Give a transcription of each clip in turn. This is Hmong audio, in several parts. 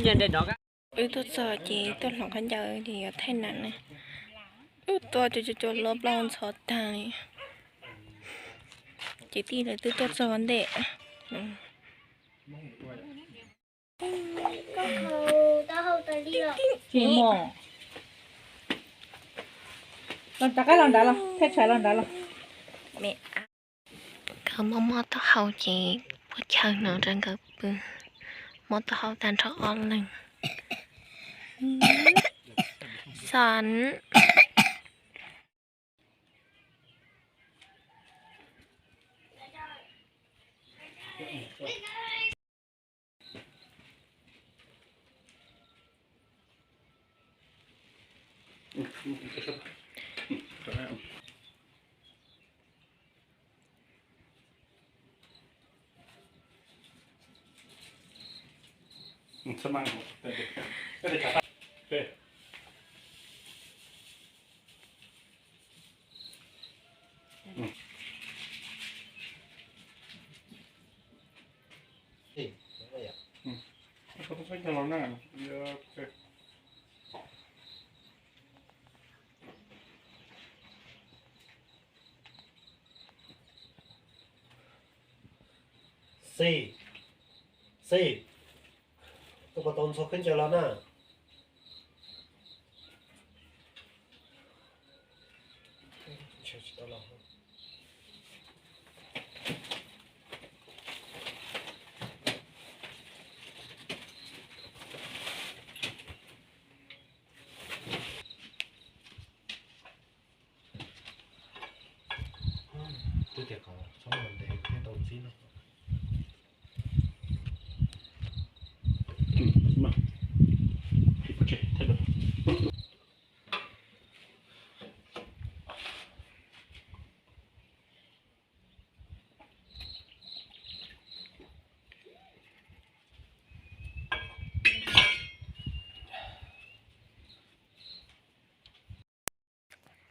Wb tuaj txog ces tuaj hloov khaub ncaws ces yuav thaij nam na. Wb tuaj cua cua cua luaj plaub ntxhov tag li. Ces tij lawv twb tuaj txog ntej. Los rov qab los nrad los, thaij tshais los nrad los. Nkawd mob mob taub hau ces pub chaw no rau nkawd pw. Mob taub hau tag nrho ob leeg. Xan. Xi, Xi, tus puas tau ntxhua khaub ncaws los na? Twb tias kom txhob mus ntev thiab tau txib no.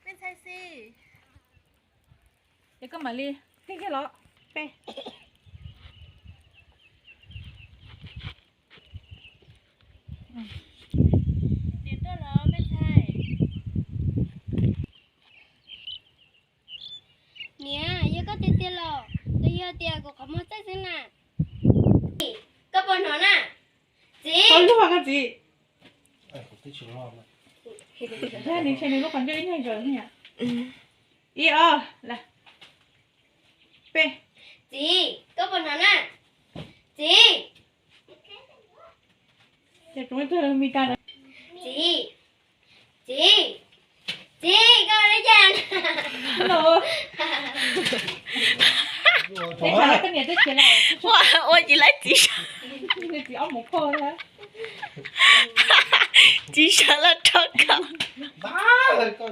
Peb ntxhais Xi, es koj mam li tiag tiag los? Peb niam tuaj los peb ntxhais. Niam, yog koj tiag tiag los? Los yog tias kuv qhov muag txaij xwb na? Koj puas hnov na? Txiv, koj luag koj txiv. Nws ntshe nws lub qhov ncauj ib nyuag nkawd. Ib ob, peb. Txiv, koj puas hnov na? Txiv, txiv, txiv, txiv, koj li cas? Ua cas lawv txiv,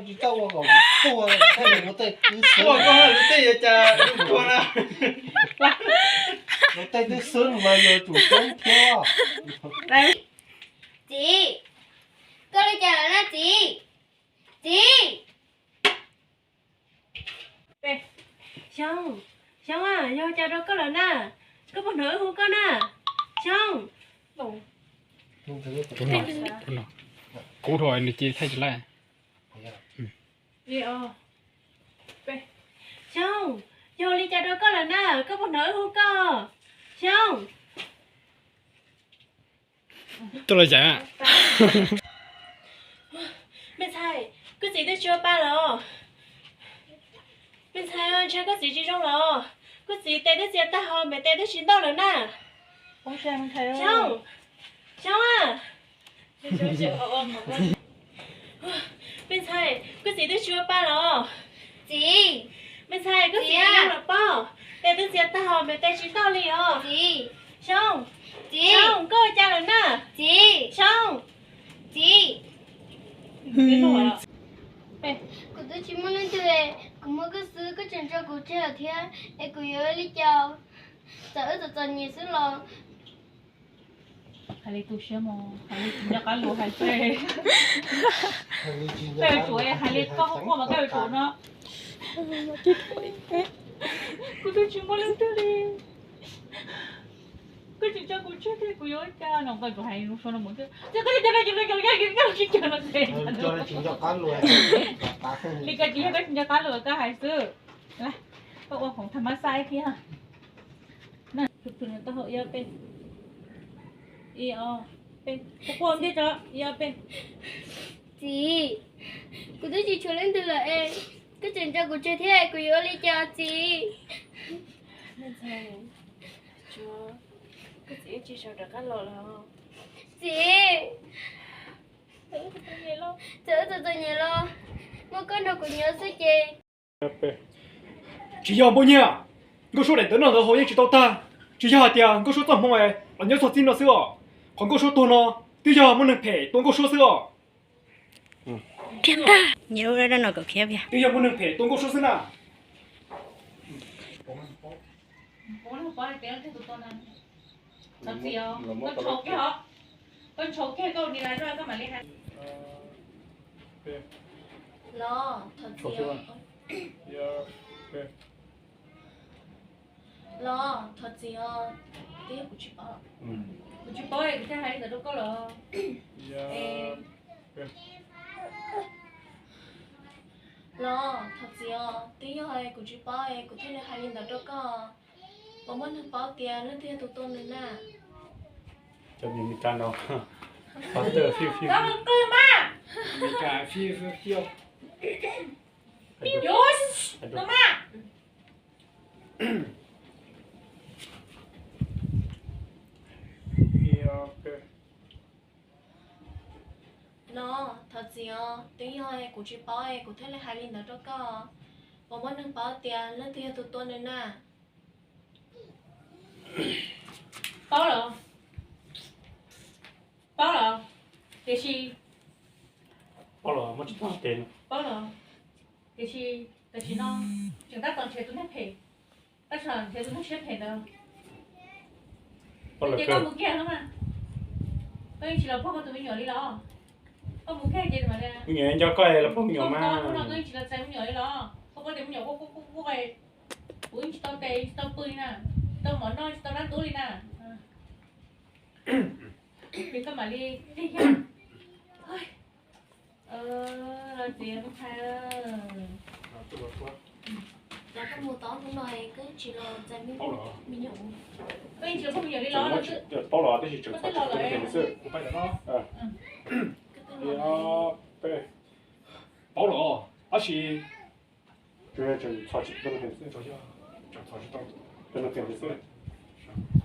txiv sawv los rau koj. Ua koj lub tej yuav cas lub tuag na. Lub tej twb xwb mas yuav tsum xwb thiab. Txiv, koj li cas lawm na txiv? Txiv. Xyoo, Xyoo, yog cas rau koj lawm na? Koj puas hnov wb hu koj na? Xyoo. Kuv dhau nws cia thaij tsis laij. Xyoo, yog li cas rau koj lawm na? Koj puas hnov wb hu koj? Xyoo. Tuaj los cas? Me ntxhais, koj txiv twb tsis ua pa los? Me ntxhais, ntshe koj txiv tsis zoo los? Koj txiv tes twb txias tag hos, me tes twb tsis ntoj lawm na. Xyoo, Xyoo a. Me ntxhais, koj txiv twb tsis ua pa los? Txiv. Me ntxhais, koj txiv tsis zoo los pob? Tes twb txias tag hos, me tes tsis ntoj li os. Xyoo, Xyoo, koj ua cas lawm na? Txiv. Xyoo. Txiv. Kuv twb tsis muaj leej twg, kuv muaj koj xwb, koj tseem tso kuv tseg lawm thiab, es kuv yuav ua li cas? Txawm wb txom txom nyem xwb los. Hais li tu siab mog, hais li tsis nco qab lus hais xwb. Koj yuav tsum hais li koj quaj mas koj yuav tsum no. Kuv twb tsis muaj leej twg li. Tsis tso kuv tseg thiab kuv yuav ua cas no, koj hais lus suav no mus thiab. Li cas tsis yog koj tsis nco qab lus, koj hais xwb. Koj ua khoom tham mas xaib thiab. Ib ob peb, ib ob peb, quaj quaj ntej tso, ib ob peb. Txiv, kuv twb tsis tshuav leej twg lawm es koj tseem tso kuv tseg thiab kuv yuav ua li cas txiv? Koj txiv wb tsis sawv rov qab los lawm. Txiv, txawm wb txom txom nyem los muaj koj nrog kuv nyob xwb ces. Tsis yog Npauj Nyiaj, Nkauj Suab daim ntawv noj ntawv haus yeej tsis tau tag. Tsis yog hais tias Nkauj Suab txoj hmoo los nyob txog txij no xwb os. Qhov Nkauj Suab tuag no twb yog muaj neeg phem tua Nkauj Suab xwb os. Twb yog muaj neeg phem tua Nkauj Suab xwb na. Thov txim os, koj ntshau kiag os. Koj ntshau kiag koj ua li lawm koj mam li hais. Los thov txim os. Los thov txim os, twb yog kuv tsis paub. Kuv tsis paub es kuv thiaj hais li ntawd rau koj los. Los thov txim os, twb yog kuv tsis paub es kuv thiaj li hais li ntawd rau koj. Puas muaj neeg paub tias leej twg yog tus tua nws na? Cov Meskas no, qhov twg fiu fiu. Meskas fiu fiu. Los thov txim os, twb yog kuv tsis paub es kuv thiaj li hais li ntawd rau koj. Puas muaj neeg paub tias leej twg yog tus tua nws na? Paub los, paub los, tiam sis, paub los, paub los, tiam sis tam sim no tseem tab tom nrhiav tus neeg phem, tab tom nrhiav tus neeg siab phem ntawd. Ces koj mus kiag no mas, koj yeej tsis los puag koj tus me nyuam li los? Koj mus kiag ces me nyuam nco koj los puag me nyuam mas. Hnub no koj yeej tsis los txais me nyuam li los? Koj paub tias me nyuam quaj quaj quaj, kuv yeej tsis tau tes tsis tau pw li na, tsis tau mov noj tsis tau dab ntub li na. Ces koj mam li tig yag. Los txiv ntxhais, koj mus tau hnub no koj tsis los txais me nyuam, koj yeej tsis los puag me nyuam li los? Paub los tab sis tseem txhos tsis tau xwb. Paub los tab sis tseem txhos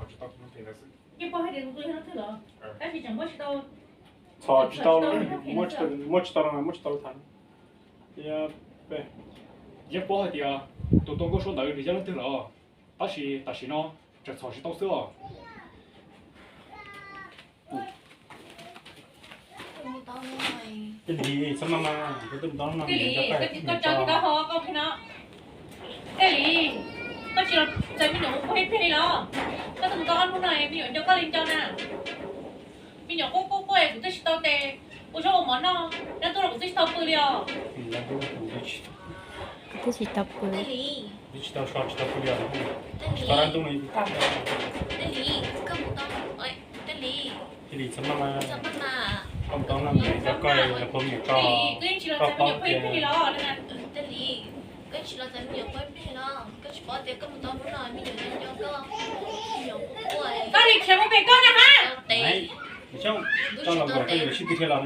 tsis tau xwb. Yeej paub hais tias tus tua yog leej twg los, tab sis tseem muab tsis tau, muab tsis tau, muab tsis tau, muab tsis tau tham. Yeej paub hais tias tus tua Nkauj Suab ntawd nws yog leej twg los, tab sis tam sim no tseem txhos tsis tau xwb os. Thiaj li txhob maj maj, koj twb mus tau hnub no, Thiaj li, koj tsis tau ho koj pheej no. Thiaj li, koj tsis los txais me nyuam ua pog ib pliag li los? Koj twb mus tau ob hnub no me nyuam nco koj li nco na. Me nyuam quaj quaj quaj kuv twb tsis tau tes ua zaub ua mov noj, dab ntub los kuv twb tsis tau pw li os. Kuv twb tsis tau pw. Twb tsis tau so tsis tau pw li os. Tsis tau dab ntub li. Thiaj li txhob maj maj, koj mus tau hnub no me nyuam nco koj los puag me nyuam, koj paub tias. Koj tsis los txais me nyuam pw ib pliag los? Koj tsis paub tias koj mus tau hnub no me nyuam nco koj, me nyuam quaj quaj. Koj li khiav mus pem koj na ha. Tes, koj los kom koj yuav sib tw thiaj los.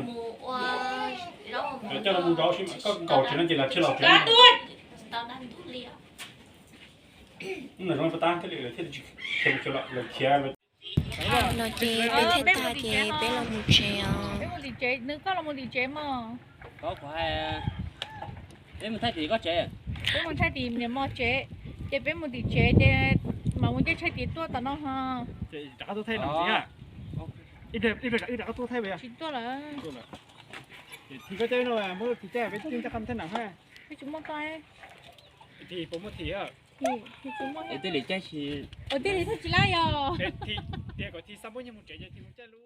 Coj los mus nrauv sib, koj nkaum tsev no ces los thiaj los tsev. Tsis tau dab ntub li os. Hnub no zoo pab tab thiaj li, thiaj li tsis khiav mus tsev lawm, lawv khiav. No ces peb thaij tag ces peb los mus tsev os. Peb mus tim tsev, nws koj los mus tim tsev mog. Peb mus thaij tim koj tsev. Peb mus thaij tim niam mos tsev, ces peb mus tim tsev ces mam mus nce tshaj tim tuaj tom no ho. Rov qab tuaj thaij no ntxiv. Ib pliag rov qab tuaj thaij. Tsis tuaj lawm. Tim koj tsev no muab tim tsev peb tsis muaj koj. Peb tsis muaj koj. Tim puas muaj tim. Tim li tsis lab yog. Tias kom tim xa npoj nyiag mus tsev ces tim mus caij lub.